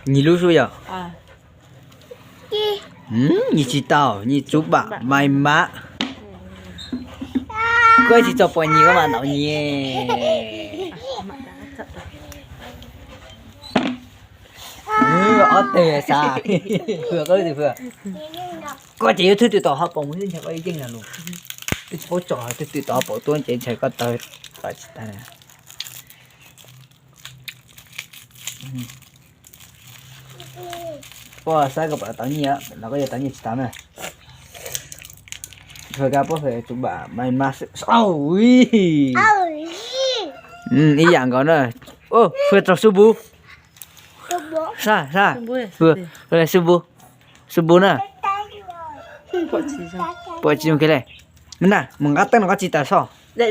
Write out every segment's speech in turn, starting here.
Nyias lub sub yog? Nyias tsis tau, nyias tsub npam mai mab. Koj tsis txog pom nyias koj mam ntaus nyias. Ob teg xav. Hwm, koj twb hwm. Koj ces yuav thwj twm tom hauv paus mus xwb ntshe koj yeej na lus. Twb tsis paub tso, twj twm tom hauv paus tuaj ces ntshe koj tawg tsis tag. Koj saib koj puas tau nyiaj, los koj yuav tau nyiaj tsis tau na. Koj puas tsub npam mai mab xwb. Ib yam nkaus na. Hwm, raug xub npub. Sab, sab. Hwm, xub npub. Xub npub na. Pom tsis zoo kiag li. Mus na, mus nqa teeb no koj tsis tas soj. Xub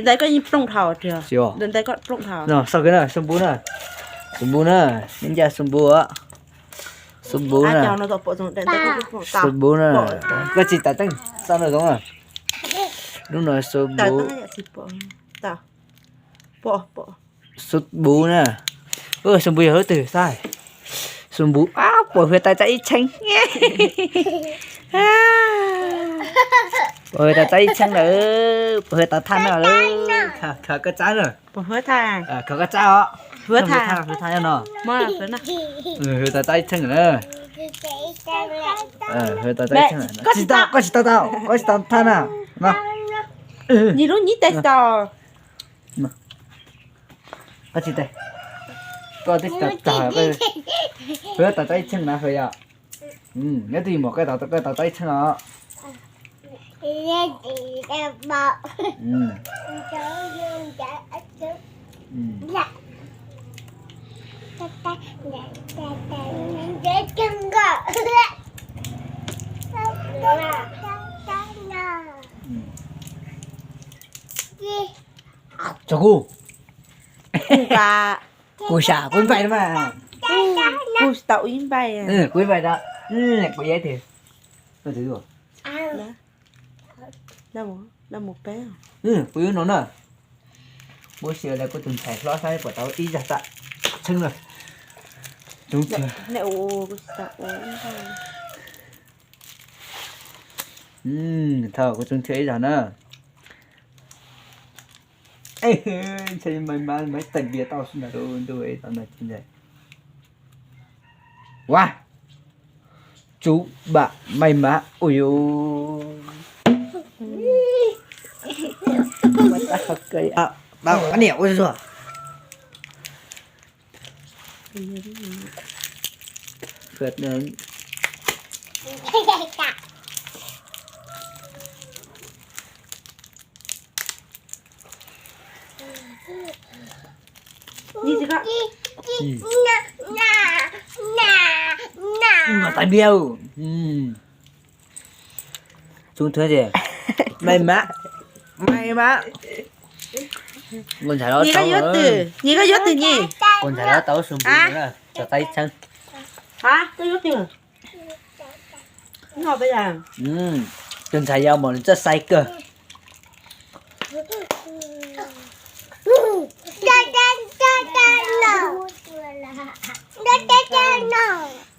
npub na, xub npub na, nej ncav xub npub. Xub npub na. Xub npub na. Koj tsis tas teeb, xoj no zoo na. Lub no xub npub. Xub npub na. Xub npub yog lub twg saib? Xub npub, puas hwm tau txaj ib txheeb? Puas hwm tau txaj ib txheeb lawm? Puas hwm tau thaj no lawm? Khaws koj txaj na. Khaws koj txaj os. Hwm thaj, hwm thaj no. Hwm tau txaj ib txheeb na. Hwm tau txaj ib txheeb. Koj tsis tau, koj tsis tau, koj tsis tau thaj na. Nyias lub nyias tes tau. Koj tsis tes, koj twb tsis tau txaj, hwm tau txaj ib txheeb na hwm yom. Nyob twj ywm mas koj tau txaj ib txheeb os. Tso kuv. Kuv sam kuv ib npaim mas. Kuv tau ib npaim. Kuv ib npaim da. Kuv yog ib tug. Kuv yuav no na. Muab sia kuv tus ntxhais hlob saib puas tau ib zaj txaj txheeb na. Thov kuv txoov nthia ib zag na. Ntshe mai mab, mai tais npias tau sib nrad ntuj tau na. Ua, tsub npam mai mab, ui yus. Niam ua zuag. Tais npias. Txoov nthia ces mai mab, mai mab. Kuv ntxhais los tau, nyias koj yuav twg, nyias koj yuav twg nyias. Kuv ntxhais los tau xub npub na, tau txaj ib txheeb. Koj yuav twg? Tus ntxhais yau mas nws txawj xaiv kawg.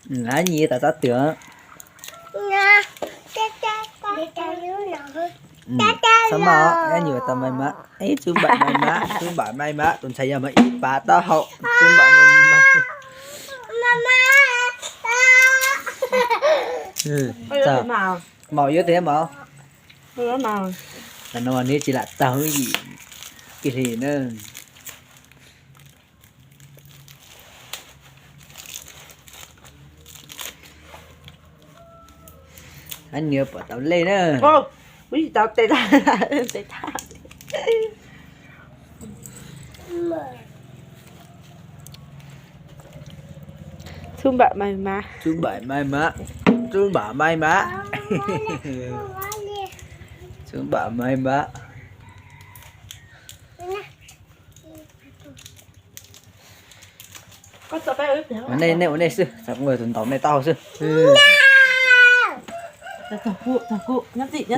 Nyias tau txaj twg. Txhob maj, nyias tau mai mab, tsub npam mai mab, tsub npam mai mab, tus ntxhais yau mas ib pas taub hau, tsub npam mai mab. Maum yuav twg maum? Tam no nws tsis lam taug ib yim kiag li na. Hab nws pom tau lej na. Kuv tsis tau tes tag, tes tag. Tsub npam mai mab, tsub npam mai mab, tsub npam mai mab, tsub npam mai mab. Nej, nej ua nej xwb, tus ntaus nej taub hau xwb. Ua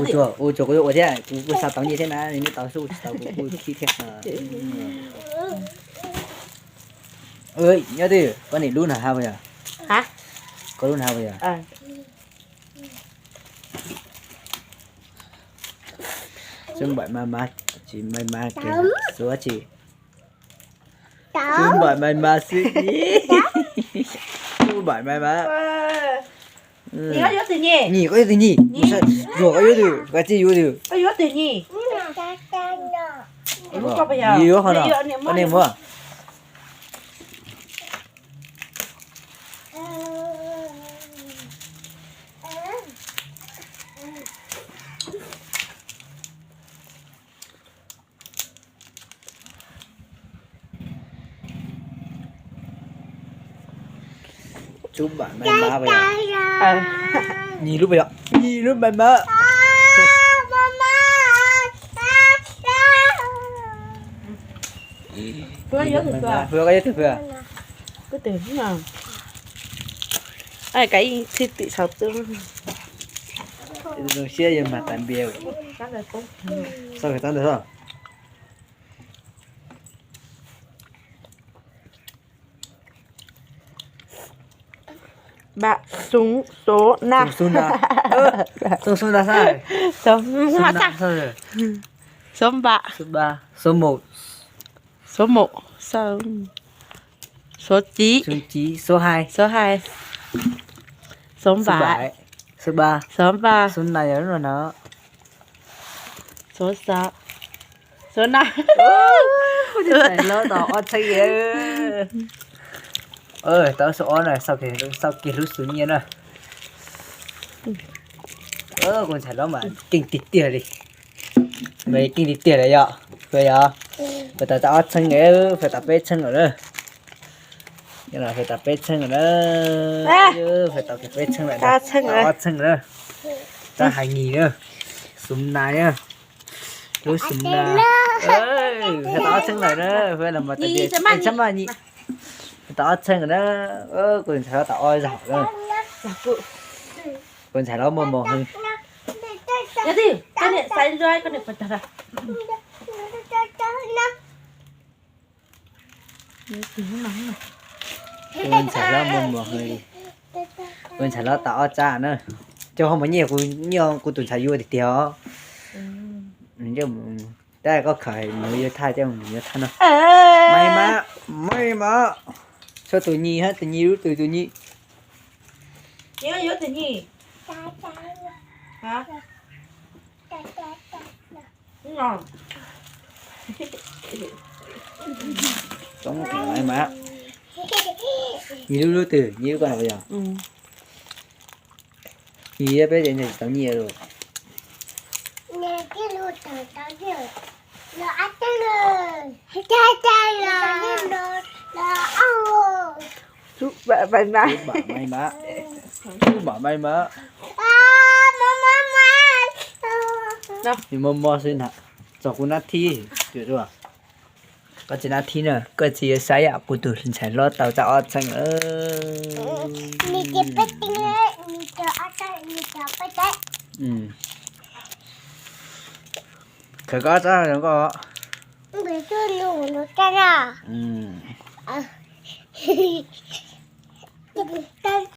tsuag, ua tsuag kuv yuav ua thiab, kuv kuj xav tau nyiaj thiab na, nej tau xwb, tsis tau kuv kuj khib thiab. Nyob twg koj niam lub na hab yog? Koj lub hnav puas yog? Cub npaim mas mas, tsis mas mas ces xuav tsis. Cub npaim mas mas xwb. Cub npaim mas mas. Nyim koj yuav twg nyim? Zuag koj yuav twg, koj txij yuav twg? Koj yuav twg nyim? Yuav qhov no, koj niam muab. Cub npaim mas mas puas yog? Nyim lub puas yog? Nyim lub mas mas. Hwb, koj yuav twg hwb? Kav yeej thwj tim saum twg. Zoo siab yog mag tas npias. Xauj tab ntawd. Ba, xoo, xoo na. Xoo na. Xoo na xab. Xoo na xab. Xoo ba. Xoo ba. Xoo mus. Xoo mus. Xoo civ. Xoo civ. Xoo hais. Xoo hais. Xoo npaim. Xoo npaim. Xoo npaim. Xoo na yog lub no no. Xoo xav. Xoo na. Ntxhais hlob tau ob txheeb. Tau xoo ob na, xauj kiag lub xub nyiaj na. Kuv ntxhais hlob mas keej tiag tiag li. Mas keej tiag tiag li yom. Faj yog, faj tau tau ob txheeb, faj tau peb txheeb lawm na. Faj tau peb txheeb lawm na. Faj tau peb txheeb lawm, ob txheeb na. Tab hais nyim na. Xub na na. Lub xub na. Faj tau ob txheeb lawm na. Faj los mas tas tias txheeb mas nyim. Faj tau ob txheeb lawm na. Kuv ntxhais hlob tau ob zaug na. Kuv ntxhais hlob muaj hmoo heev. Kuv ntxhais hlob muaj hmoo heev li. Kuv ntxhais hlob tau ob tsab na. Cov hauv mos nyiaj kuv nyiaj kuv tus ntxhais yuav tiag tiag os. Tab koj khaws mus yuav thaj coj mus yuav thaj no. Maj mas, maj mas. Tshuav tus nyim hab, tus nyim lub twg tus nyim? Nyim lub lub twg, nyim lub koj hais puas yog? Nyim peb ces tsis tau nyiaj lawm. Cub npaim mas, cub npaim mas. Mos mos xwb na, txog kuv nab thib. Koj txiv nab thib na, koj txiv yuav saib yam kuv tus ntxhais hlob tau tau ob txheeb lawm. Khaws koj ob tsab zoo koj.